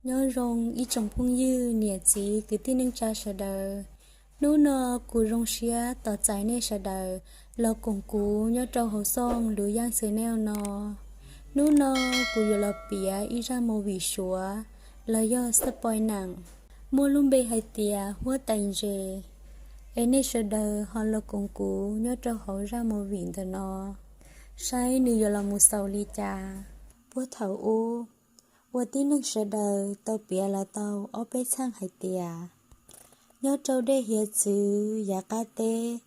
Nyob zoo ib tsoom phooj ywg, niam txiv, kwv tij neej tsa sawv daws. Hnub no kuv zoo siab tos txais nej sawv daws los koom kuv nyob rau hauv xov Lus Yaj Xwm Neo no. Hnub no kuv yuav los piav ib zaj movie Suav los yog xab poi nam, muaj lub npe hais tias Huab Tais Ntses. Es nej sawv daws ho los koom kuv nyob rau hauv zaj movie ntawm no, saib nws yuav los mus xaus li cas. Puag thaum ub, uas tib neeg sawv daws tau piav los tau ob peb txheej hais tias, nyob rau dej hiav txwv yav qab teb,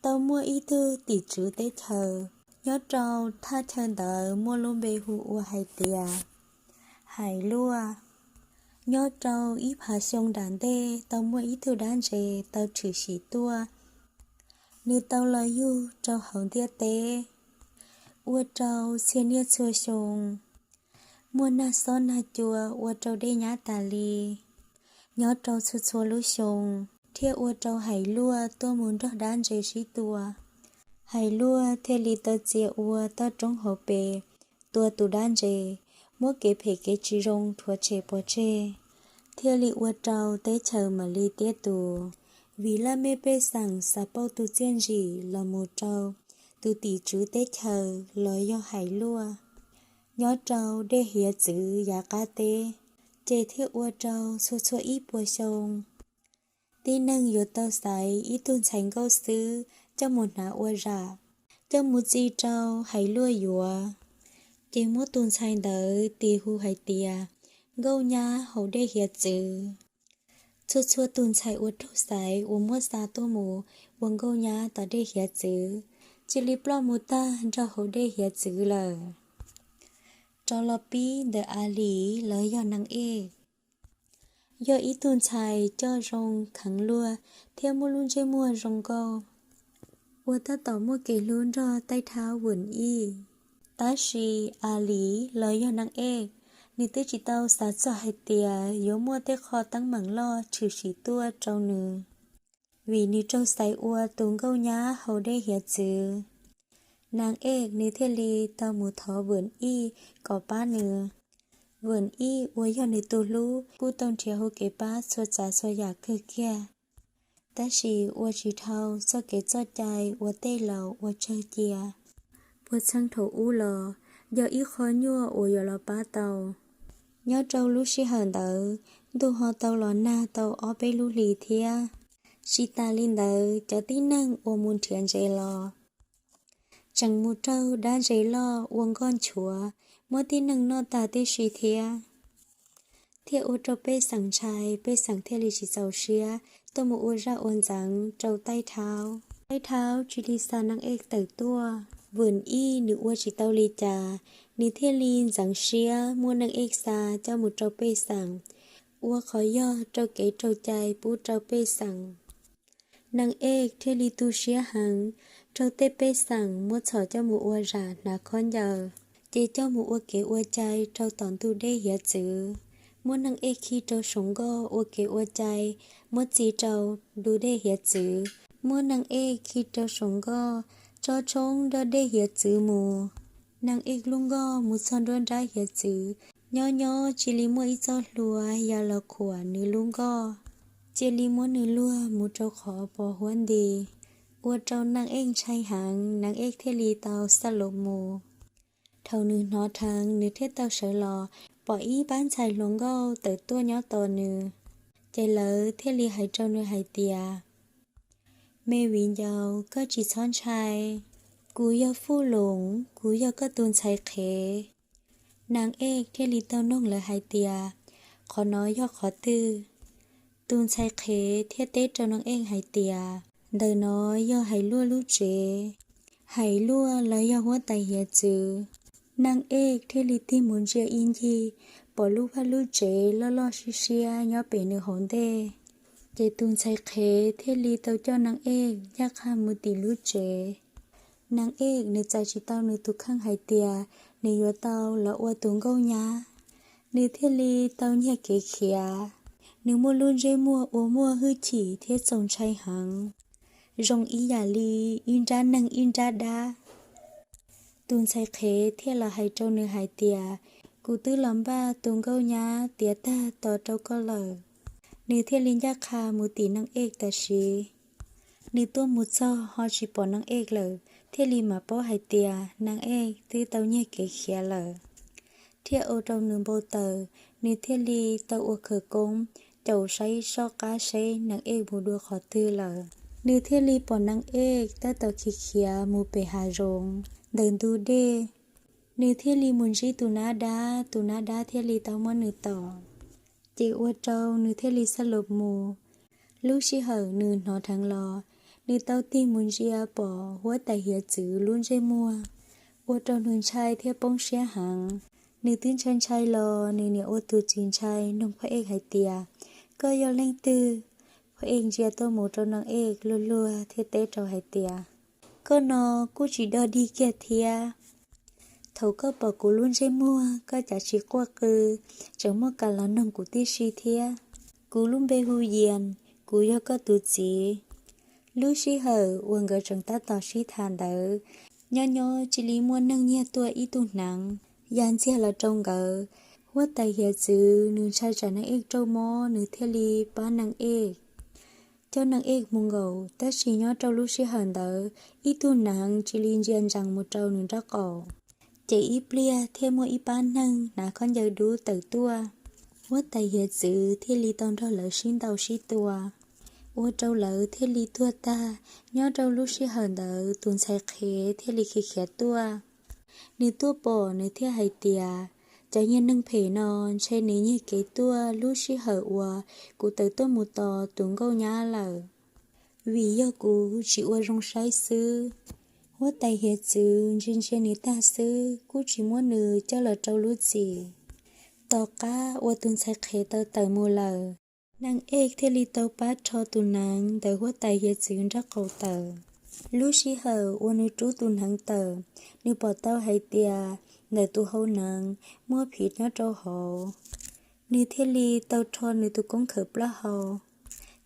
tau muaj ib tug tim tswv teb chaws nyob rau thaj chaw ntawd muaj lub npe hu ua hais tias Hais Luaj. Nyob rau ib phav xyoo nram ntej tau muaj ib tug dab ntses tau tshwm sim tuaj. Nws tau los yug rau hauv ntiaj teb, ua rau txhia niaj txhua xyoo muaj nag xob nag cua ua rau dej nyab tas li. Nyob rau txhua txhua lub xyoo, thiaj ua rau Hais Luaj tuaj mus nrog dab ntses sib tua. Hais Luaj thiaj li tau txia ua toj roob hauv pes, tua tus dab ntses, muab kev phem kev tsis zoo rhuav tshem pov tseg, thiaj li ua rau teb chaws mam li tiaj tus. Vim laj mej pej xeem xav pauj tus txiaj ntsim los mus rau tus tim tswv teb chaws los yog Hais Luaj, nyob rau dej hiav txwv yav qab teb, ces thiaj ua rau txhua txhua ib puas xyoo, tib neeg yuav tau xaiv ib tug ntxhais nkauj xwb coj mus hnav ua zam, coj mus txi rau Hais Luaj yuav. Ces muab tus ntxhais ntawd tis hu hais tias Nkauj Nyab hauv dej hiav txwv. Txhua txhua tus ntxhais uas raug xaiv uas muab xa tuaj mus ua nkauj nyab tom dej hiav txwv, cia li ploj mus tag nrho hauv dej hiav txwv lawm. Rov los pib ntawm A Lis los yog Naj Ej, yog ib tug ntxhais coj zoo kheev luag thiab muaj lub ntsej muag zoo nkauj, uas tab tom muaj kev hlub nrog Taij Thab Vwm Ij. Tab sis A Lis los yog Naj Ej, nws twb tsis tau xav txog hais tias yuav muaj tej qho teeb meem loj tshwm sim tuaj rau nws, vim nws raug xaiv ua tus nkauj nyab hauv dej hiav txwv. Naj Ej nws thiaj li tau mus thov Vwm Ij kom pab nws. Vwm Ij uas yog nws tus hlub kuj tau nrhiav hauv kev pab txhua tsav txhua yam kawg kiag, tab sis ua tsis dhau txoj kev txoj cai uas tej laus ua tsawg cia. Puag txheej thaum ub los yog ib qho nyuaj uas yuav los pab tau. Nyob rau lub sij hawm ntawd, ntuj ho tau los nag tau ob peb lub hlis thiab. Tsis tas li ntawd, cov tib neeg uas mus nrhiav ntses los tseem mus raug dab ntses loj ua nkoj nchuav muab tib neeg noj tag tib si thiab. Thiaj ua rau pej xeem ntshai, pej xeem thiaj li tsis txaus siab tuaj mus ua zaj ua ntxeev rau Taij Thab. Taij Thab cia li xa Naj Ej tawm tuaj. Vwm Ij nws ua tsis tau li cas, nws thiaj li ntxeev siab muab Naj Ej xa coj mus rau pej xeem, ua qhov yog rau kev rau cai pub rau pej xeem. Naj Ej thiaj li tu siab heev, raug tej pej xeem muab txhom coj mus ua zam hnav khaub ncaws, ces coj mus ua kev ua cai rau tom ntug dej hiav txwv. Muab Naj Ej khi rau saum nkoj ua kev ua cai, muab txi rau ntug dej hiav txwv. Muab Naj Ej khi rau saum nkoj tso tshoob nrog dej hiav txwv mus. Naj Ej lub nkoj mus txog nruab nrab hiav txwv, nyob nyob cia li muaj ib txoj hlua ya los khuam nws lub nkoj, cia li muab nws luag mus rau qhov pos huab nti, ua rau Naj Ej ntshai heev, Naj Ej thiaj li tau xaj los mus. Thaum nws hnov dheev, nws thiaj tau sawv los pom ib pab ntxhais hluas nkauj tawm tuaj nyob tos nws, ces lawv thiaj li hais rau nws hais tias, Me viv ncaus, koj tsis txhob ntshai, kuv yog Fuj Loos, kuv yog koj tus ntxhais qhev. Naj Ej thiaj li tau noog lawv hais tias, Qhov no yog qhov twg? Tus ntxhais qhev thiaj teb rau Naj Ej hais tias, Ntawm no yog Hais Luaj lub tsev. Hais Luaj los yog huab tais hiav txwv. Naj Ej thiaj li tig mus ntsia ib ncig, pom lub vaj lub tsev loj loj siab siab nyob pem nws hauv ntej. Ces tus ntxhais qhev thiaj li tau coj Naj Ej ncaj qha mus tim lub tsev. Naj Ej nws txais tsis tau nws tus kheej hais tias nws yuav tau los ua tus nkauj nyab, nws thiaj li tau nyiag kev khiav. Nws muaj lub ntsej muag uas muaj hwj chim thiab txaus ntshai heev, zoo ib yam li ib nrab neeg ib nrab dab. Tus ntxhais qhev thiaj los hais rau nws hais tias, Kuv twb los npaj tus nkauj nyab tiav tag tos rau koj lawm. Nws thiaj li ncaj qha mus tim Naj Ej tam sim. Nws tuaj mus txog ho tsis pom Naj Ej lawm, thiaj li mam paub hais tias Naj Ej twb tau nyiag kev khiav lawm. Thiaj ua rau nws npau taws, nws thiaj li tau ua khawv koob caum saib soj qab seb Naj Ej mus dua qhov twg lawm. Nws thiaj li pom Naj Ej tab tom khiav khiav mus pem hav zoov ntawm ntug dej. Nws thiaj li mus ntsib tus nab dab, tus nab dab thiaj li tau muab nws tom. Ces ua rau nws thiaj li xab lus mus. Lub sij hawm nws hnov dheev los, nws tau tig mus ntsia pom huab tais hiav txwv lub ntsej muag, ua rau nws ntshai thiab poob siab heev. Nws twb ntshai ntshai los nws niam ua tus txiv ntshai nug Phaj Ej hais tias, koj yog leej twg? Phaj Ej ntsia tuaj mus rau Naj Ej luag luag thiab teb rau hais tias, koj no kuj tsis dog dig kiag thiab. Thaum koj pom kuv lub ntsej muag koj cav tsis quaj qw, tseem muaj kam los noog kuv tib si thiab. Kuv lub npe hu Yias, kuv yog koj tus txiv. Lub sij hawm uas nkawd tseem tab tom sib tham ntawd, nyob nyob cia li muaj neeg nyiag tuaj ib tug hneev ya ntxiag los rau nkawd. Huab tais hiav txwv nws ntshai tsam Naj Ej raug mob, nws thiaj li pab Naj Ej coj Naj Ej mus nkaum, tab sis nyob rau lub sij hawm ntawd ib tug hneev cia li ntsia ntsees mus rau nws nraub qaum. Ces ib pliag thiaj muaj ib pab neeg hnav khaub ncaws dub tawm tuaj. Huab tais hiav txwv thiaj li tau nrog lawv sib ntaus sib tua, ua rau lawv thiaj li tuag tag. Nyob rau lub sij hawm ntawd tus ntxhais qhev thiaj li khiav khiav tuaj. Nws tuaj pom nws thiaj hais tias, cov yog neeg phem no, ntshe nws nyiag kev tuaj lub sij hawm uas kuv tawm tuaj mus tos tus nkauj nyab lawm, vim yog kuv tsis ua zoo saib xwb. Huab tais hiav txwv ntsia ntsia nws tag xwb kuj tsis muab nws coj los rau lub txim. Tom qab uas tus ntxhais qhev tau tawm mus lawm, Naj Ej thiaj li tau pab rho tus hneev ntawm huab tais hiav txwv nraub qaum tawm. Lub sij hawm uas nws rub tus hneev tawm, nws pom tau hais tias ntawm tus hau hneev muaj phiv nyob rau hauv. Nws thiaj li tau rho nws tus koob khawm plaub hau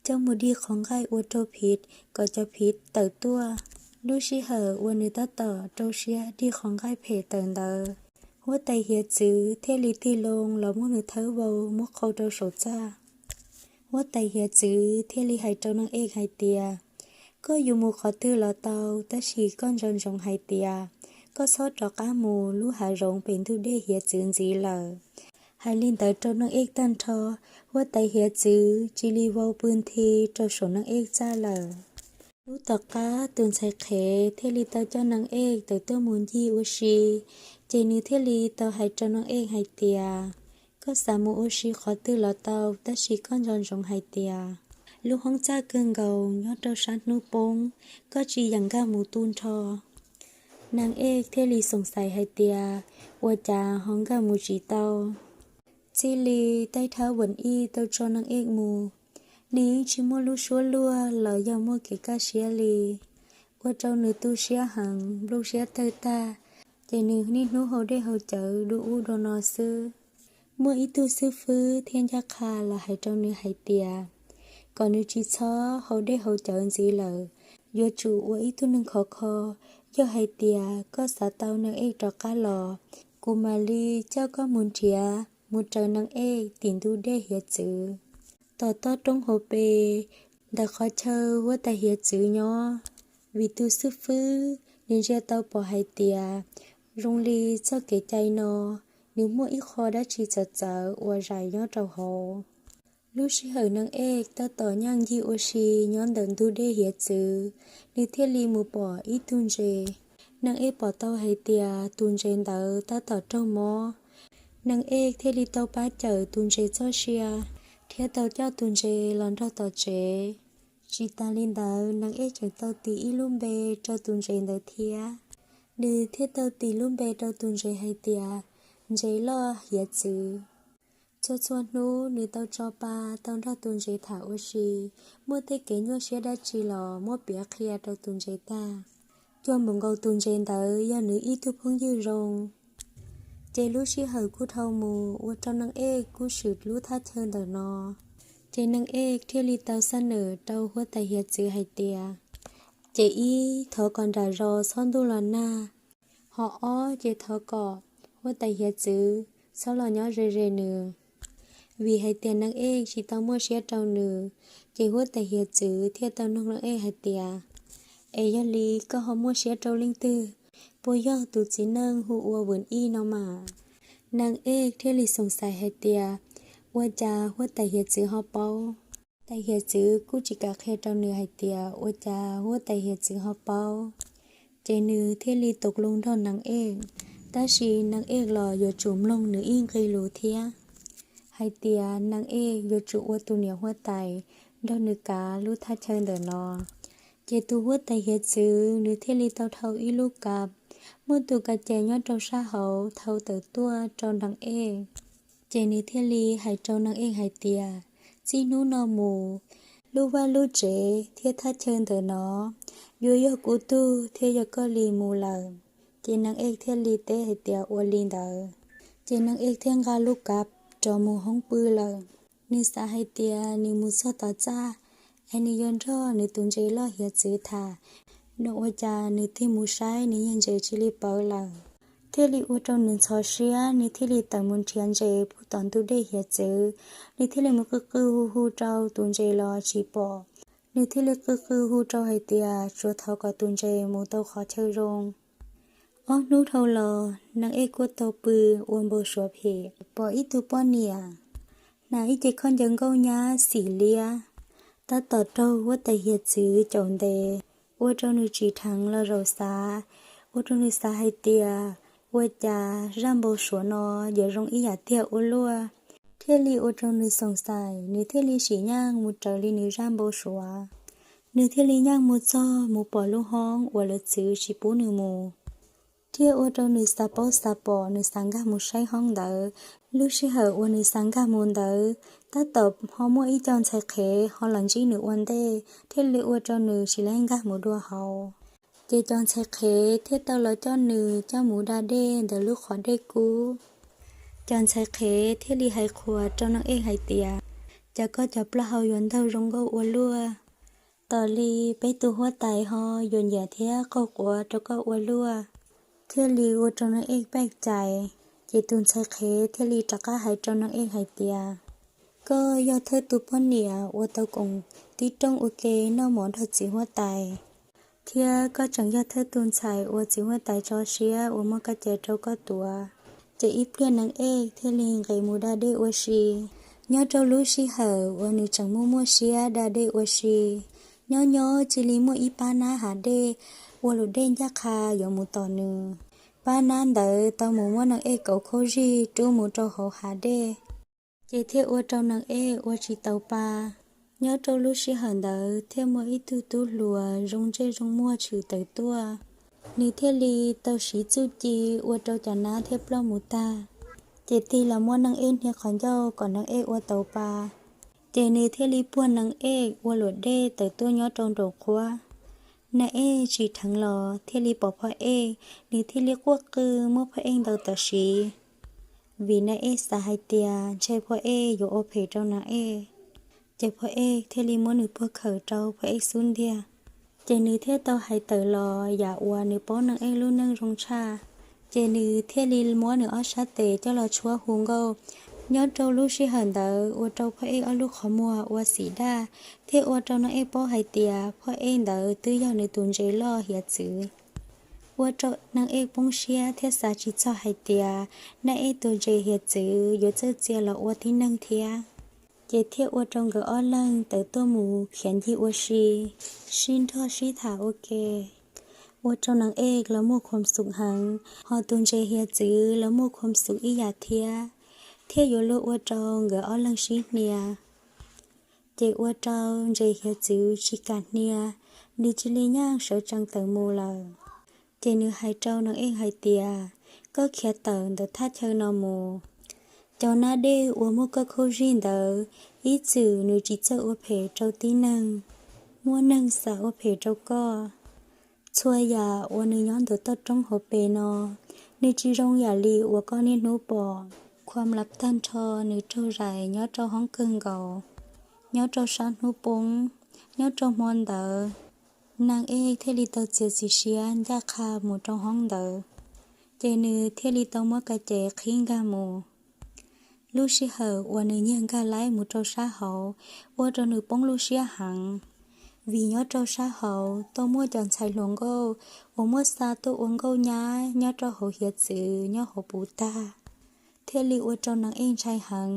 coj mus dig qhov nqaij ua rau phiv, kom cov phiv tawm tuaj. Lub sij hawm uas nws tab tom rau siab dig qhov nqaij phem tawm ntawd, huab tais hiav txwv thiaj li tig loo los muab nws thawb vau muab qhau rau saum txaj. Huab tais hiav txwv thiaj li hais rau Naj Ej hais tias, koj yuav mus qhov twg los tau, tab sis koj nco ntsoov hais tias koj txhob rov qab mus lub hav zoov pem ntug dej hiav txwv ntxiv lawm. Hais li ntawd rau Naj Ej tag nrho, huab tais hiav txwv cia li vau pw nthi rau saum Naj Ej txaj lawm. Hnub tom qab tus ntxhais qhev thiaj li tau coj Naj Ej tawm tuaj mus ncig ua si, ces nws thiaj li tau hais rau Naj Ej hais tias, koj xav mus ua si qhov twg los tau, tab sis koj nco ntsoov hais tias lub hoob txaj kawg nkaus nyob rau sab hnub poob, koj tsis yeem nkag mus tu nrho. Naj Ej thiaj li xoom xaiv hais tias, ua cas ho nkag mus tsis tau. Txij li taij thab vam ij tau tso Naj Ej mus, nws yeej tsis muaj lub suab luag los yog muaj kev kaj siab li, ua rau nws tu siab heev nplooj siab tawg tag. Ces nws niaj hnub haus dej haus cawv dua ub dua no xwb. Muaj ib tug xib fwb thiaj ncaj qha los hais rau nws hais tias, kom nws tsis txhob haus dej haus cawv ntxiv lawm, yuav tsum ua ib tug neeg khov kho. Yog hais tias koj xav tau Naj Ej rov qab los, kuv mam li coj koj mus nrhiav mus raws Naj Ej tim ntug dej hiav txwv, tom toj roob hauv pes, ntawm qhov chaw huab tais hiav txwv nyob. Vim tus xib fwb nws ntsia tau pom hais tias zoo li txoj kev cai no nws muaj ib qho dab tsi txawv txawv uas zais nyob rau hauv. Lub sij hawm Naj Ej tab tom nyeej ncig ua si nyob ntawm ntug dej hiav txwv, nws thiaj li mus pom ib tug ntses. Naj Ej pom tau hais tias tus ntses ntawd tab tom raug mob. Naj Ej thiaj li tau pab cawm tus ntses txoj sia, thiab tau coj tus ntses los nrog tom tsev. Tsis tas li ntawd, Naj Ej tseem tau tis ib lub npe rau tus ntses ntawd thiab. Nws thiaj tau tis lub npe rau tus ntses hais tias, ntses loj hiav txwv. Txhua txhua hnub nws tau tso pa, tau nrog tus ntses tham ua si, muaj tej kev nyuaj siab dab tsi los muab piav qhia rau tus ntses tag. Cuag npaum nkaus tus ntses ntawd yog nws ib tug phooj ywg zoo. Ces lub sij hawm kuj dhau mus ua rau Naj Ej kuj swm lub thaj chaw ntawm no. Ces Naj Ej thiaj li tau xab nawm rau huab tais hiav txwv hais tias, ces ib, thov kom nram zos txhob ntuj los nag, ho ob, ces thov kom huab tais hiav txwv txhob los nyob ze ze nws. Vim hais tias Naj Ej tsis tau muaj siab rau nws, ces huab tais hiav txwv thiaj tau nug Naj Ej hais tias, Es yog li koj ho muaj siab rau leej twg? Puas yog tus txiv neej hu ua Vwm Ij no mas? Naj Ej thiaj li xoom xais hais tias, Ua cas huab tais hiav txwv ho paub? Tais hiav txwv kuj tsis kam qhia rau nws hais tias ua cas huab tais hiav txwv ho paub. Ces nws thiaj li tau lus nrog Naj Ej, tab sis Naj Ej los yuav tsum mloog nws ib nqe lus thiab, hais tias Naj Ej yuav tsum ua tus niam huab tais nrog nws kav lub thaj chaw ntawm no. Ces tus huab tais hiav txwv nws thiaj li tau dhau ib lub kav, muaj tus kav cais nyob rau sab hauv thau tawm tuaj rau Naj Ej. Ces nws thiaj li hais rau Naj Ej hais tias, Txij hnub no mus, lub vaj lub tsev thiab thaj chaw ntawm no yuav yog kuv tug thiab yog koj li mus lawm. Ces Naj Ej thiaj li teb hais tias, Ua li ntawd. Ces Naj Ej thiaj nqa lub kav rov mus hoob pw lawm. Nws xav hais tias nws mus txog tom txaj es nws yuav nrog nws tus ntses loj hiav txwv tham, no ua cas nws tig mus saib nws yog ntses tsis li pawv lawm. Thiaj li ua rau nws ntxhov siab, nws thiaj li tawm mus nrhiav ntses puag tom ntug dej hiav txwv. Nws thiaj li mus qw qw hu hu rau tus ntses los tsis pom. Nws thiaj li qw qw hu rau hais tias tsuav thov kom tus ntses mus tau qhov chaw zoo. Ob hnub dhau los Naj Ej kuj tau pw ua npau suav phem, pom ib tug poj niam hnav ib ce khaub ncaws nkauj nyab xim liab, tab tom raug huab tais hiav txwv caum ntes, ua rau nws tsim dheev los zaum xav, ua rau nws xav hais tias, Ua cas zaj npau suav no yuav zoo ib yam tiag ua luaj? Thiaj li ua rau nws xoom xais, nws thiaj li sim nyeej mus raws li nws zaj npau suav. Nws thiaj li nyeej mus txog mus pom lub hoob uas lawv txwv tsis pub nws mus, thiaj ua rau nws xav paub xav pom, nws xav nkag mus saib hoob ntawd. Lub sij hawm uas nws xav nkag mus ntawd, tab tom ho muaj ib co ntxhais qhev ho los ntsib nws ua ntej, thiaj li ua rau nws tsis lam nkag mus dua hauv. Ces cov ntxhais qhev thiaj tau los coj nws coj mus da dej ntawm lub qhov dej kub. Cov ntxhais qhev thiaj li hais qhuas rau Naj Ej hais tias, Cas koj cov plaub hau yuav ntaug zoo nkauj ua luaj! Tos li peb tus huab tais ho yuav nyiam thiab qaug quav rau koj ua luaj. Thiaj li ua rau Naj Ej paj cais. Ces tus ntxhais qhev thiaj li rov qab hais rau Naj Ej hais tias, Koj yog thawj tus poj niam uas tau koom tib rooj ua ke noj mov nrog txiv huab tais, thiab koj tseem yog thawj tus ntxhais uas txiv huab tais tso siab uas muab koj cais rau koj tuav. Ces ib pliag Naj Ej thiaj li nqis mus da dej ua si. Nyob rau lub sij hawm uas nws tseem muaj muaj siab da dej ua si, nyob nyob cia li muaj ib pab nab hav dej ua luam dej ncaj qha yuav mus tom nws. Pab nab ntawd tau mus muab Naj Ej kauv khaub zig rub mus rau hauv hav dej, ces thiaj ua rau Naj Ej ua tsis tau pa. Nyob rau lub sij hawm ntawd thiaj muaj ib tug tub hluas zoo ntsej zoo muag tshwm tawm tuaj. Nws thiaj li tau siv txuj ci ua rau cov nab thiaj ploj mus tag. Ces tig los muab Naj Ej hnia qhov ncauj kom Naj Ej ua tau pa. Ces nws thiaj li puag Naj Ej ua luam dej tawm tuaj nyob rau nraum qhuab. Naj Ej tsim dheev los thiaj li pom Phoj Ej, nws thiaj li quaj qw muab Phoj Ej ntaus tam sim, vim Naj Ej xav hais tias ntshe Phoj Ej yuav ua phem rau Naj Ej. Ces Phoj Ej thiaj li muab nws puag khawm rau Phoj Ej xub ntiag. Ces nws thiaj tau hais tawm los yam uas nws paub Naj Ej lub neej zoo tshaj. Ces nws thiaj li muab nws ob sab tes coj los tshuab hu nkauj. Nyob rau lub sij hawm ntawd ua rau Phoj Ej ob lub qhov muag ua xim daj, thiaj ua rau Naj Ej paub hais tias Phoj Ej ntawd twb yog nws tus ntses loj hiav txwv. Ua rau Naj Ej poob siab thiab xav tsis txog hais tias Naj Ej tus ntses hiav txwv yuav txawj txia los ua tib neeg thiab. Ces thiaj ua rau nkawd ob leeg tawm tuaj mus khiav ncig ua si, sib nrog sib tham ua ke. Ua rau Naj Ej los muaj khuam xum heev, ho tus ntses hiav txwv los muaj khuam xum ib yam thiab, thiaj yuav luag ua rau nkawd ob leeg sib hnia. Ces ua rau ntses hiav txwv tsis kam hnia, nws cia li nyeej sawv tsees tawm mus lawm. Ces nws hais rau Naj Ej hais tias, Koj khiav tawm ntawm thaj chaw no mus. Cov nab dej uas muab koj khaub zig ntawd, ib txwm nws tsis txawj ua phem rau tib neeg. Muaj neeg xav ua phem rau koj. Txhua yam uas nws nyob ntawm toj roob hauv pes no, nws tsis zoo yam li uas koj niaj hnub pom. Khuam lab tag nrho nws raug zais nyob rau hoob kawg nkaus, nyob rau sab hnub poob, nyob rau hmo ntawd, Naj Ej thiaj li tau txiav txim siab ncaj qha mus rau hoob ntawd. Ces nws thiaj li tau muab ka ces qhib nkag mus. Lub sij hawm uas nws nyiag nkag laib mus rau sab hauv, ua rau nws poob lub siab heev, vim nyob rau sab hauv tau muaj cov ntxhais hluas nkauj uas muab xa tuaj ua nkauj nyab nyob rau hauv hiav txwv nyob hauv puv tag, thiaj li ua rau Neeg Ej ntshai heev.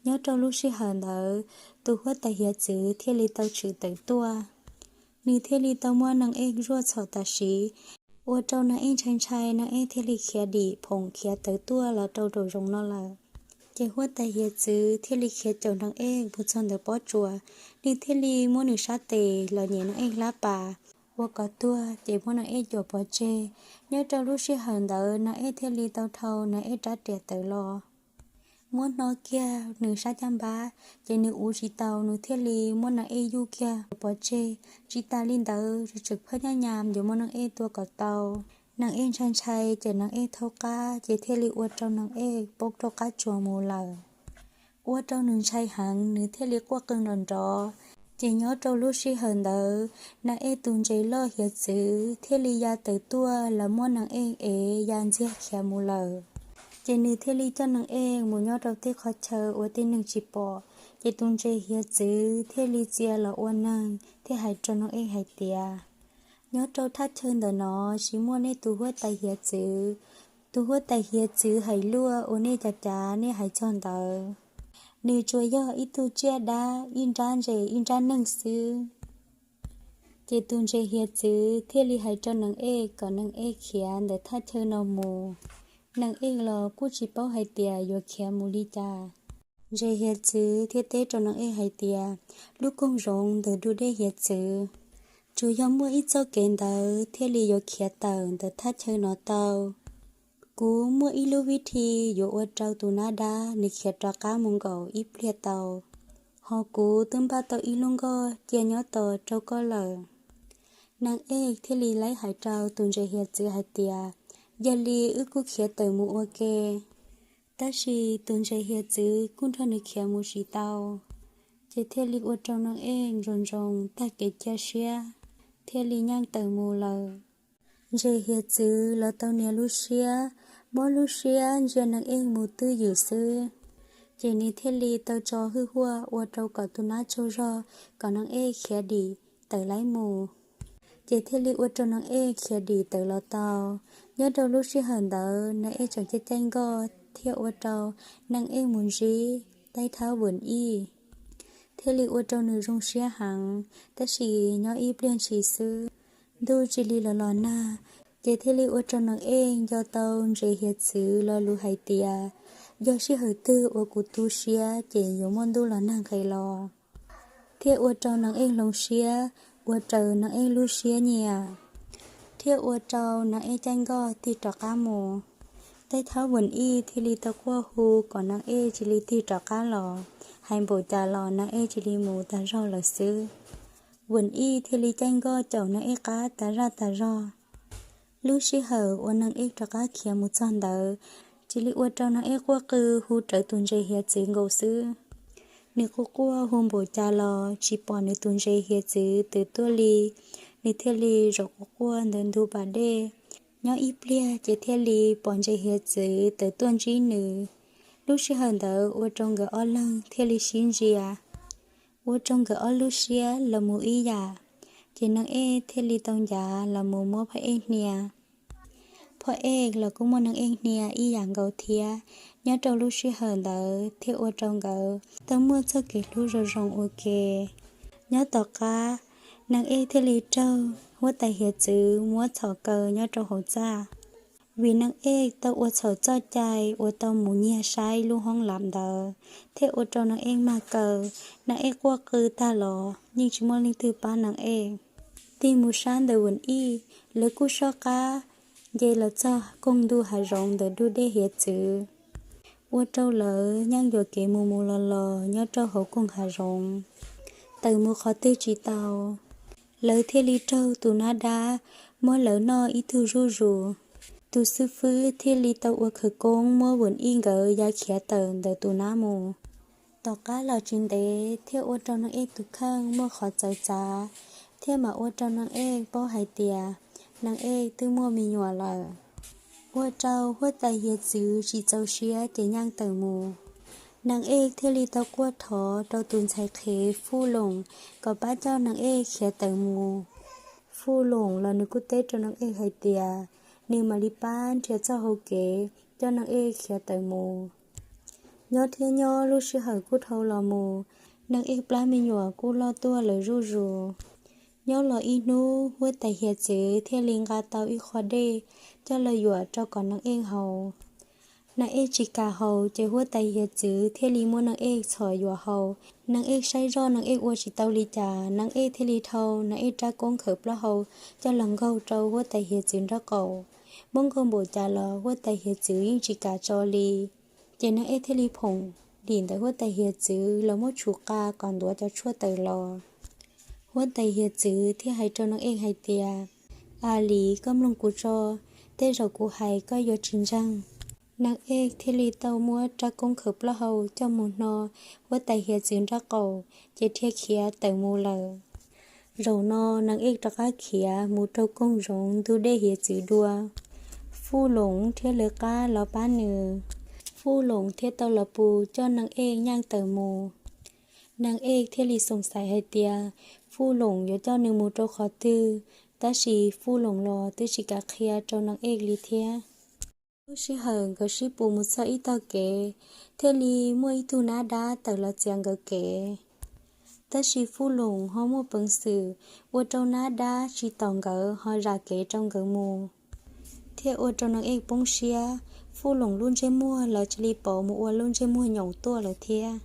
Nyob rau lub sij hawm ntawd, tus huab tais hiav txwv thiaj li tau tshwm tawm tuaj. Nws thiaj li tau muab Neeg Ej zuaj txhom tam sim, ua rau Neeg Ej ntshai ntshai, Neeg Ej thiaj li khiav dim phoom khiav tawm tuaj los rau nraum zoov no lawm. Ces huab tais hiav txwv thiaj li khiav caum Neeg Ej mus txog ntawm pob tsuas, nws thiaj li muab nws sab tes los nyem Neeg Ej hlab pas, ua kom tuag ces muab Neeg Ej cuam pov tseg. Nyob rau lub sij hawm ntawd Neeg Ej thiaj li tau dhau Neeg Ej rab riam tawm los, muab hno kiag nws sab caj npab, ces nws uv tsis tau, nws thiaj li muab Neeg Ej yuj kiag pov tseg. Tsis tas li ntawd, tseem phaj nyaj nyam yuav muab Neeg Ej tua kom tau. Neeg Ej ntshai ntshai, ces Neeg Ej thaub qab, ces thiaj li ua rau Neeg Ej poob rau qab tsuas mus lawm. Ua rau nws ntshai heev, nws thiaj li quaj qw nrov nrov. Ces nyob rau lub sij hawm ntawd, Neeg Ej tus ntses loj hiav txwv thiaj li ya tawm tuaj los muab Neeg Ej ev ya ntxiag khiav mus lawm. Ces nws thiaj li coj Neeg Ej mus nyob rau tej qhov chaw uas tej neeg tsis pom, ces tus ntses hiav txwv thiaj li txia los ua neeg thiaj hais rau Neeg Ej hais tias, nyob rau thaj chaw ntawm no tsis muaj nej tus huab tais hiav txwv. Tus huab tais hiav txwv hais luaj uas nej cav cav nej hais txog ntawd, nws tsuas yog ib tug tsiaj dab, ib nrab ntses, ib nrab neeg xwb. Ces tus ntses hiav txwv thiaj li hais rau Neeg Ej kom Neeg Ej khiav ntawm thaj chaw no mus. Neeg Ej los kuj tsis paub hais tias yuav khiav mus li cas. Ntses hiav txwv thiaj teb rau Neeg Ej hais tias, lub koog zoov ntawm dub dej hiav txwv, tsuas yog muaj ib txoj kev ntawd thiaj li yuav khiav tawm ntawm thaj chaw no tau. Kuv muaj ib lub vib thi yuav ua rau tus nab dab nws khiav rov qab mus nkaum ib pliag tau. Hos kuv twb npaj tau ib lub nkoj cia nyob tos rau koj lawm. Neeg Ej thiaj li laib hais rau tus ntses hiav txwv hais tias, yog li wb kuj khiav tawm mus ua ke. Tab sis tus ntses hiav txwv kuj nrog nws khiav mus tsis tau, ces thiaj li ua rau Neeg Ej ntsoos ntsoos tag kev cia siab, thiaj li nyeej tawm mus lawm. Ntses hiav txwv los tau nias lub siab, muab lub siab ntsia Neeg Ej mus twj ywm xwb. Ces nws thiaj li tau tso hwj huaj ua rau kom tus nab tsaug zog, kom Neeg Ej khiav dim tawm laib mus. Ces thiaj li ua rau Neeg Ej khiav dim tawm los tau. Nyob rau lub sij hawm ntawd Neeg Ej tseem caij caij nkoj thiaj ua rau Neeg Ej mus ntsib Taib Thab Vwm Ij, thiaj li ua rau nws zoo siab heev. Tab sis nyob ib pliag ntshis xwb, ntuj cia li los los nag, ces thiaj li ua rau Neeg Ej nco tau ntses hiav txwv lo lus hais tias, yog sij hawm twg uas kuv tu siab ces yuav muaj ntuj los nag nqis los. Thiaj ua rau Neeg Ej hloov siab, ua raws Neeg Ej lub siab nyiam, thiaj ua rau Neeg Ej caij nkoj tig rov qab mus. Taib Thab Vwm Ij thiaj li tau quaj hu kom Neeg Ej cia li tig rov qab los, hais npaum cas los Neeg Ej cia li mus tag zog lawm xwb. Vwm Ij thiaj li caij nkoj caum Neeg Ej qab tas zaj tas zog. Lub sij hawm uas Neeg Ej rov qab khiav mus txog ntawd, cia li ua rau Neeg Ej quaj qw hu rawv tus ntses hiav txwv nkaus xwb. Nws quaj quaj hu npaum cas los tsis pom nws tus ntses hiav txwv tawm tuaj li. Nws thiaj li zaum quaj quaj ntawm ntug pas dej. Nyob ib pliag ces thiaj li pom ntses hiav txwv tawm tuaj ntsib nws. Lub sij hawm ntawd ua rau nkawd ob leeg thiaj li sib ntsia, ua rau nkawd ob lub siab los mus ib yam. Ces Neeg Ej thiaj li tau ncav los mus muab Phaj Ej hnia. Phaj Ej los kuj muab Neeg Ej hnia ib yam nkaus thiab. Nyob rau lub sij hawm ntawd thiaj ua rau nkawd tau muaj txoj kev hlub zoo zoo ua ke. Nyob tom qab, Neeg Ej thiaj li raug huab tais hiav txwv muab txhom kaw nyob rau hauv txaj. Vim Neeg Ej tau ua txhaum txoj cai uas tau mus nyiag saib lub hoob lam ntawd, thiaj ua rau Neeg Ej mag kaw. Neeg Ej quaj qw tag los yeej tsis muaj leej twg pab Neeg Ej. Tig mus sab ntawm Vwm Ij, lawv kuj soj qab nce los txog koog ntug hav zoov ntawm dub dej hiav txwv, ua rau lawv yeej yuam kev mus mus los los nyob rau hauv koog hav zoov, tawm mus qhov twg tsis tau. Lawv thiaj li raug tus nab dab muab lawv noj ib tug zuj zus. Tus xib fwb thiaj li tau ua khawv koob muab Vwm Ij nkawd ya khiav tawm ntawm tus nab mus. Tom qab los tsis ntev thiaj ua rau Neeg Ej tus kheej muaj qhov txawv txav, thiaj mam ua rau Neeg Ej paub hais tias Neeg Ej twb muaj me nyuam lawm. Ua rau huab tais hiav txwv tsis txaus siab ces yeej tawm mus. Neeg Ej thiaj li tau quaj thov rau tus ntxhais qhev Fuj Loos kom pab coj Neeg Ej khiav tawm mus. Fuj Loos los nws kuj teb rau Neeg Ej hais tias nws mam li pab nrhiav txoj hau kev coj Neeg Ej khiav tawm mus. Nyob thiab nyob lub sij hawm kuj dhau los mus, Neeg Ej plab me nyuam kuj loj tuaj lawm zuj zus. Nyob los ib hnub huab tais hiav txwv thiaj li nqa tau ib qho dej coj los yuam rau kom Neeg Ej haus. Neeg Ej tsis kam haus ces huab tais hiav txwv thiaj li muab Neeg Ej txhom yuam haus. Neeg Ej saib zoj Neeg Ej ua tsis tau li cas, Neeg Ej thiaj li dhau Neeg Ej rab koob khawm plaub hau coj los nkaug rau huab tais hiav txwv nraub qaum. Muab nkaug npaum cas los huab tais hiav txwv yeej tsis kam tso li. Ces Neeg Ej thiaj li phoom dim ntawm huab tais hiav txwv los muab tshum qa kom ntuav cov tshuaj tawm los. Huab tais hiav txwv thiaj hais rau Neeg Ej hais tias, A Lis, koj mloog kuv tso, tej zaum kuv hais koj yuav tsis ntseeg. Neeg Ej thiaj li tau muab rab koob khawm plaub hau coj mus hno huab tais hiav txwv nraub qaum, ces dhia khiav tawm mus lawm. Zaum no Neeg Ej rov qab khiav mus rau koog zoov ntug dej hiav txwv dua. Fuj Loos thiab lawv qab los pab nws. Fuj Loos thiaj tau los pus coj Neeg Ej nyeej tawm mus. Neeg Ej thiaj li xoom xaiv hais tias Fuj Loos yuav coj nws mus rau qhov twg, tab sis Fuj Loos los twb tsis kam qhia rau Neeg Ej li thiab. Lub sij hawm nkawd sib pus mus txog ib tog kev, thiaj li muaj ib tug nab dab tawm los txiav nkawd kev. Tab sis Fuj Loos ho muaj peev xwm ua rau nab dab tsis tom nkawd ho zam kev rau nkawd mus, thiaj ua rau Neeg Ej poob siab. Fuj Loos lub ntsej muag los cia li pov mus ua lub ntsej muag nyoos tuaj lawm thiab.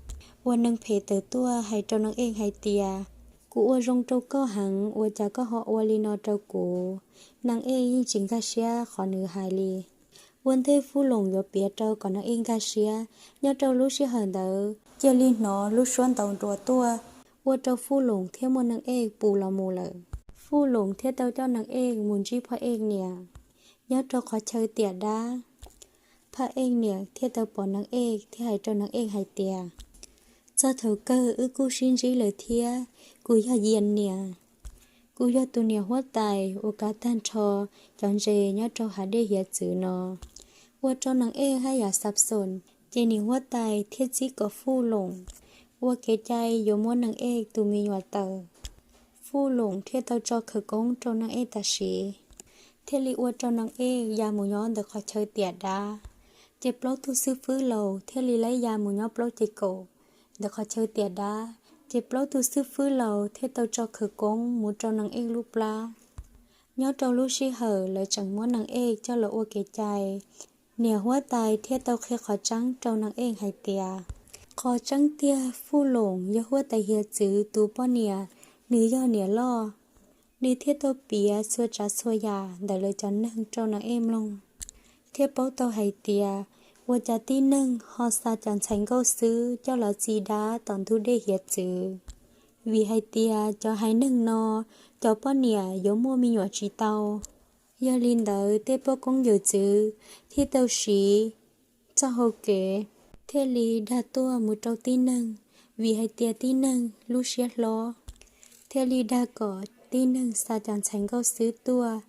Ua neeg phem tawm tuaj hais rau Neeg Ej hais tias, Kuv ua zoo rau koj heev, ua cas koj ho ua li no rau kuv? Neeg Ej yeej tsis nkag siab qhov nws hais li. Ua ntej Fuj Loos yuav piav rau kom Neeg Ej nkag siab, nyob rau lub sij hawm ntawd cia li hnov lub suab ntaus nruas tuaj, ua rau Fuj Loos thiab muaj Neeg Ej pus los mus lawm. Fuj Loos thiaj tau coj Neeg Ej mus ntsib Phaj Ej niam nyob rau qhov chaw tiam dab. Phaj Ej niam thiaj tau pom Neeg Ej thiaj hais rau Neeg Ej hais tias, Txog thaum kawg wb kuj sib ntsib lawm thiab, kuv yog Yias niam. Kuv yog tus niam huab tais uas kav tag nrho cov ntses nyob rau hav dej hiav txwv no. Ua rau Neeg Ej haj yam xav xoos, ces niam huab tais thiaj txib kom Fuj Loos ua kev cai yuav muab Neeg Ej tus me nyuam tawm. Fuj Loos thiaj tau tso khawv koob rau Neeg Ej tam sim, thiaj li ua rau Neeg Ej ya mus nyob ntawm qhov chaw tiam dab. Ces plaub tug xib fwb laus thiaj li laib ya mus nyob plaub ces kaum ntawm qhov chaw tiam dab. Ces plaub tug xib fwb laus thiaj tau tso khawv koob mus rau Neeg Ej lub plab. Nyob rau lub sij hawm lawv tseem muab Neeg Ej coj los ua kev cai, niam huab tais thiaj tau qhia qhov tseeb rau Neeg Ej hais tias, qhov tseeb tiag Fuj Loos yog huab tais hiav txwv tus poj niam, nws yog niam loj. Nws thiaj tau piav txhua tsav txhua yam ntawm lawv cov neeg rau Neeg Ej mloog, thiaj paub tau hais tias, ua cas tib neeg ho xa cov ntxhais nkauj xwb coj los txi dab tom ntug dej hiav txwv. Vim hais tias cov haiv neeg no, cov poj niam yuav muaj me nyuam tsis tau. Yog li ntawd tej poj koob yawm txwv thiaj tau siv txoj hau kev, thiaj li dag tuaj mus rau tib neeg, vim hais tias tib neeg lub siab hlob, thiaj li dag kom tib neeg xa cov ntxhais nkauj xwb tuaj.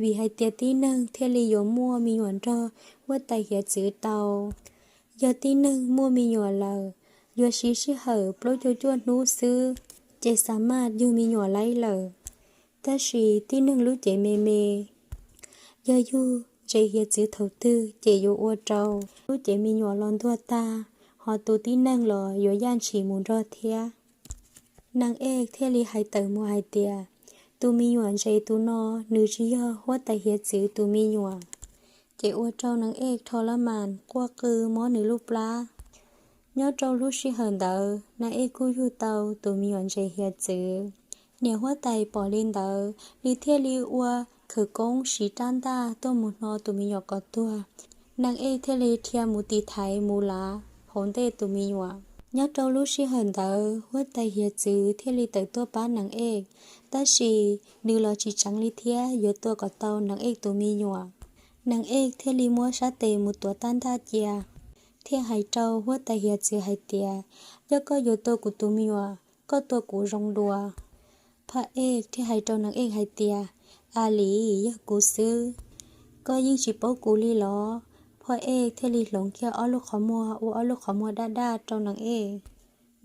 Vim hais tias tib neeg thiaj li yuav muaj me nyuam nrog huab tais hiav txwv tau. Yog tib neeg muaj me nyuam lawm, yuav siv sij hawm plaub caug cuaj hnub xwb, ces xa maj yug me nyuam laib lawm. Tab sis tib neeg lub cev me me, yog yug ntses hiav txwv thaum twg ces yuav ua rau lub cev me nyuam los ntuag tag, ho tus tib neeg los yuav yaj ntshis mus nrog thiab. Neeg Ej thiaj li hais tawm mus hais tias, tus me nyuam ntses tus no, nws tsis yog huab tais hiav txwv tus me nyuam. Ces ua rau Neeg Ej rho lab mas quaj qw mob nws lub plab. Nyob rau lub sij hawm ntawd Neeg Ej kuj yug tau tus me nyuam ntses hiav txwv. Niam huab tais pom li ntawd, nws thiaj li ua khawv koob siv rab ntaj tuaj mus hno tus me nyuam kom tuag. Neeg Ej thiaj li dhia mus tiv thaiv mus lav hauv ntej tus me nyuam. Nyob rau lub sij hawm ntawd huab tais hiav txwv thiaj li tawm tuaj pab Neeg Ej, tab sis nws los tsis tseev li thiab yuav tua kom tau Neeg Ej tus me nyuam. Neeg Ej thiaj li muab sab tes mus tuav tab ntaj cia, thiaj hais rau huab tais hiav txwv hais tias, yog koj yuav tua kuv tus me nyuam, koj tua kuv zoo dua. Phaj Ej thiaj hais rau Neeg Ej hais tias, A Lis, yog kuv xwb, koj yeej tsis paub kuv li los? Phaj Ej thiaj li hloov kiag ob lub qhov muag ua ob lub qhov muag daj daj rau Neeg Ej.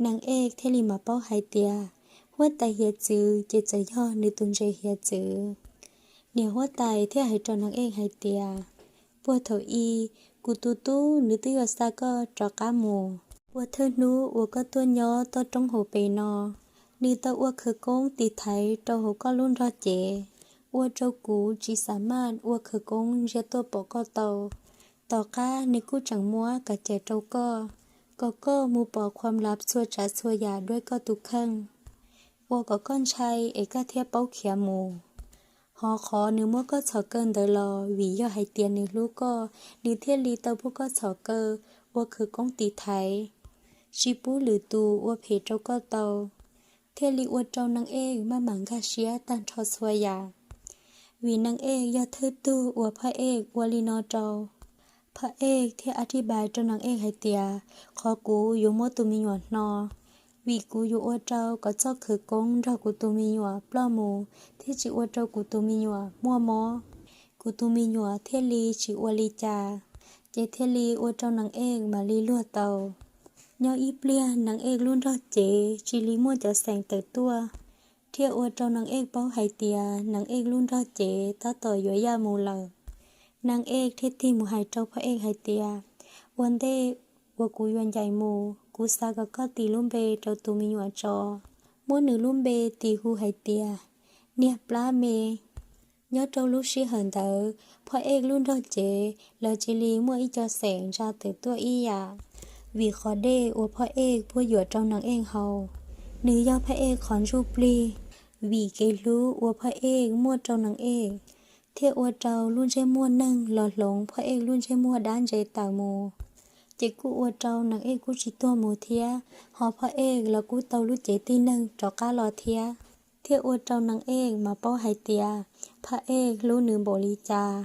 Neeg Ej thiaj li mam paub hais tias huab tais hiav txwv ces txawm yog nws tus ntses hiav txwv. Niam huab tais thiaj hais rau Neeg Ej hais tias, puag thaum i, kuv tus tub nws twb yuav xa koj rov qab mus. Puag thawj hnub uas koj tuaj nyob toj roob hauv pes no, nws tau ua khawv koob tiv thaiv rau hauv koj lub nrog cev, ua rau kuv tsis xa maj ua khawv koob ntsia tuaj pom koj tau. Tom qab nws kuj tseem muab kav cais rau koj, kom koj mus pom qhuam lav txhua tsav txhua yam duab koj tus kheej, ua kom koj ntshai es koj thiaj paub khiav mus. Hos qhov nws muab koj txhom kaw ntawd los vim yog hais tias nws hlub koj, nws thiaj li tau muab koj txhom kaw ua khawv koob tiv thaiv, tsis pub lwm tus ua phem rau koj tau, thiaj li ua rau Neeg Ej maj mam nkag siab tag nrho txhua yam. Vim Neeg Ej yog thawj tug uas Phaj Ej ua li no rau, Phaj Ej thiaj ab rib pais rau Neeg Ej hais tias, qhov kuv yuav muab tus me nyuam hno, vim kuv yuav ua rau kom txoj khawv koob nrog kuv tus me nyuam ploj mus thiab tsis ua rau kuv tus me nyuam muaj mob, kuv tus me nyuam thiaj li tsis ua li cas, ces thiaj li ua rau Neeg Ej mam li luag tau. Nyob ib pliag Neeg Ej lub nrog cev cia li muaj cov xeem tawm tuaj, thiaj ua rau Neeg Ej paub hais tias Neeg Ej lub nrog cev tab tom yuav yaj mus lawm. Neeg Ej thiaj tig mus hais rau Phaj Ej hais tias, ua ntej uas kuv yuav ncaim mus, kuv xav kom koj tis lub npe rau tus me nyuam tso. Muab nws lub npe tis hu hais tias Niag Plab Me. Nyob rau lub sij hawm ntawd Phaj Ej lub nrog cev lawv cia li muaj ib co xeem ntsa tawm tuaj ib yam, vim qhov dej uas Phaj Ej puab yuam rau Neeg Ej haus. Nws yog Phaj Ej qhov ntsuj plig, vim kev hlub uas Phaj Ej muaj rau Neeg Ej, thiaj ua rau lub ntsej muag neeg los hloov Phaj Ej lub ntsej muag dab ntse tawm mus. Ces kuj ua rau Neeg Ej kuj tsis tuag mus thiab, hos Phaj Ej los kuj tau lub cev tib neeg rov qab los thiab, thiaj ua rau Neeg Ej mam paub hais tias Phaj Ej hlub nws npaum li cas.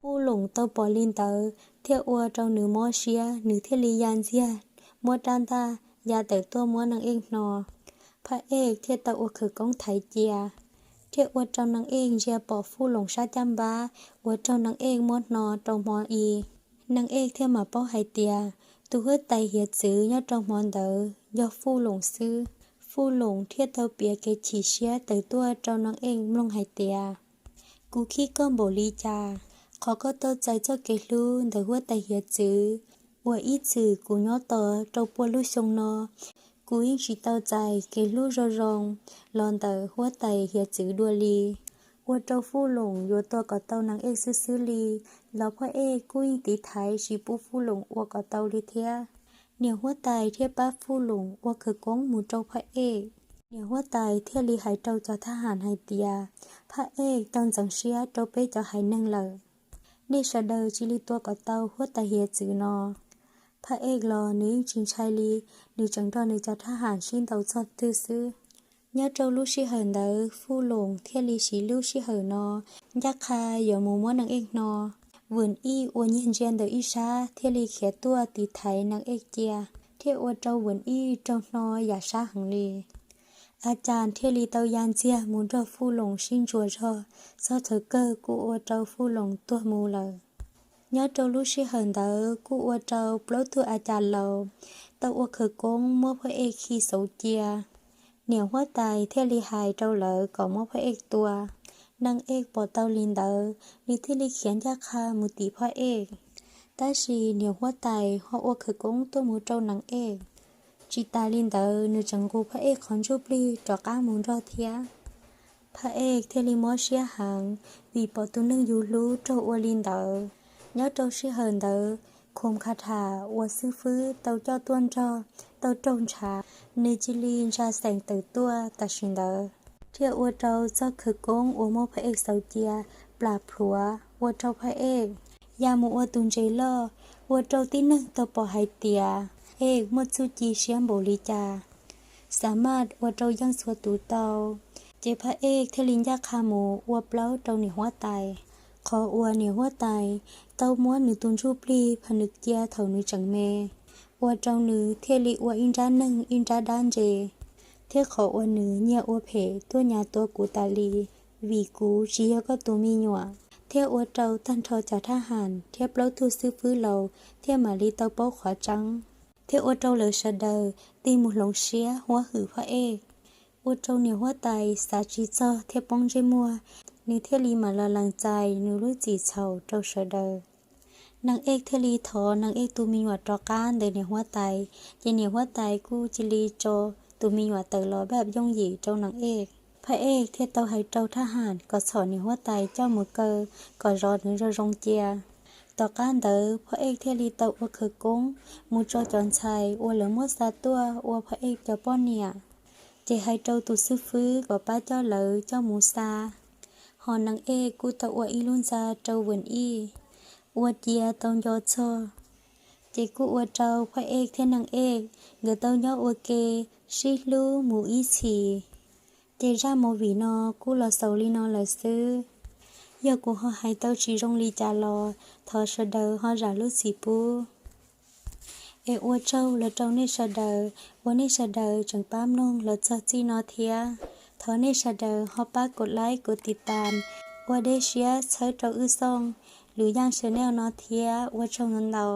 Fuj Loos tau pom li ntawd thiaj ua rau nws mob siab, nws thiaj li ya ntxiag, muab rab ntaj ya tawm tuaj muab Neeg Ej hno. Phaj Ej thiaj tau ua khawv koob thaiv cia, thiaj ua rau Neeg Ej ntsia pom Fuj Loos sab caj npab uas raug Neeg Ej muab hno rau hmo i. Neeg Ej thiaj mam paub hais tias tus huab tais hiav txwv nyob rau hmo ntawd yog Fuj Loos xwb. Fuj Loos thiaj tau piav kev chim siab tawm tuaj rau Neeg Ej mloog hais tias, kuv khib koj npaum li cas, qhov koj tau txais txoj kev hlub ntawm huab tais hiav txwv uas ib txwm kuv nyob tos rau pua lub xyoo no, kuv yeej tsis tau txais kev hlub zoo zoo los ntawm huab tais hiav txwv dua li. Ua rau Fuj Loos yuav tua kom tau Neeg Ej xwb xwb li, los Phaj Ej kuj yeej tiv thaiv tsis pub Fuj Loos ua kom tau li thiab. Niam huab tais thiaj pab Fuj Loos ua khawv koob mus rau Phaj Ej. Niam huab tais thiaj li hais rau cov thab ham hais tias, Phaj Ej tau ntxeev siab rau peb cov haiv neeg lawm. Nej sawv daws cia li tua kom tau huab tais hiav txwv no. Phaj Ej los nws yeej tsis ntshai li, nws tseem nrog nws cov thab ham sib ntaus txog twg xwb. Nyob rau lub sij hawm ntawd Fuj Loos thiaj li siv lub sij hawm no ncaj qha yuav mus muab Neeg Ej hno. Vam Ij uas nyiag ntsia ntawm ib sab thiaj li khiav tuaj tiv thaiv Neeg Ej cia, thiaj ua rau Vam Ij raug hno yam sab heev li. A Cas thiaj li tau ya ntxiag mus nrog Fuj Loos sib ntsuas zog, txog thaum kawg kuj ua rau Fuj Loos tuag mus lawm. Nyob rau lub sij hawm ntawd kuj ua rau plaub tug A Cas laus tau ua khawv koob muab Phaj Ej khi xauv cia. Niam huab tais thiaj li hais rau lawv kom muab Phaj Ej tua. Neeg Ej pom tau li ntawd, nws thiaj li khiav ncaj qha mus tim Phaj Ej. Tab sis niam huab tais ho ua khawv koob tuaj mus rau Neeg Ej. Tsis tas li ntawd, nws tseem nqus Phaj Ej qhov ntsuj plig rov qab mus nrog thiab. Phaj Ej thiaj li mob siab heev vim pom tus neeg yus hlub raug ua li ntawd. Nyob rau sij hawm ntawd, Khoom Kha Tham uas xib fwb tau coj tuaj nrog tau raug ntshav, nws cia li ntsa xeem tawm tuaj tam sim ntawd, thiaj ua rau txoj khawv koob uas muab Phaj Ej xauv cia plam plhuav, ua rau Phaj Ej ya mus ua tus ntses loj, ua rau tib neeg tau pom hais tias Ej muaj txuj ci siab npaum li cas, xa maj ua rau yeej txhua tus tau. Ces Phaj Ej thiaj li ncaj qha mus ua plaub rau niam huab tais. Qhov uas niam huab tais tau muab nws tus ntsuj plig phaj nws cia thaum nws tseem me, ua rau nws thiaj li ua ib nrab neeg ib nrab dab ntse, thiab qhov uas nws nyiag ua phem tuaj nyav tua kuv tas li, vim kuv tsis yog koj tus me nyuam. thiab ua rau tag nrho cov thab ham thiab plaub tug xwb fwb laus thiaj mam li tau paub qhov tseeb, thiab ua rau lawv sawv daws tig mus hloov siab huab hwm Phaj Ej. Ua rau niam huab tais xav tsis txog thiab poob ntsej muag, nws thiaj li mam los lees txais nws lub txim txhaum rau sawv daws. Neeg Ej thiaj li thov Neeg Ej tus me nyuam rov qab ntawm niam huab tais, ces niam huab tais kuj cia li tso tus me nyuam tawm los pab yooj yim rau Neeg Ej. Phaj Ej thiaj tau hais rau thab ham kom txhom niam huab tais coj mus kaw kom zov nws zoo zoo cia. Tom qab ntawd Phaj Ej thiaj li tau ua khawv koob mus tso cov ntxhais uas lawv muab xa tuaj ua Phaj Ej cov poj niam, ces hais rau tus xwb fwb kom pab coj lawv coj mus xa. Ho Neeg Ej kuj tau ua ib lub ntxa rau Vam Ij ua cia tau nco txog, ces kuj ua rau Phaj Ej thiab Neeg Ej nkawd tau nyob ua ke sib hlub mus ib txhis. Ces zaj movie no kuj los xaus li no lawm xwb. Yog kuv ho hais tau tsis zoo li cas los thov sawv daws ho zam lub txim pub. Es ua tsaug los rau nej sawv daws uas nej sawv daws tseem pab mloog los txog txij no thiab. Thov nej sawv daws ho pab kom like kom tiv tas ua dej siab txhawb rau wb xooj Lwm Yaj Channel no thiab ua tsaug ntau ntau.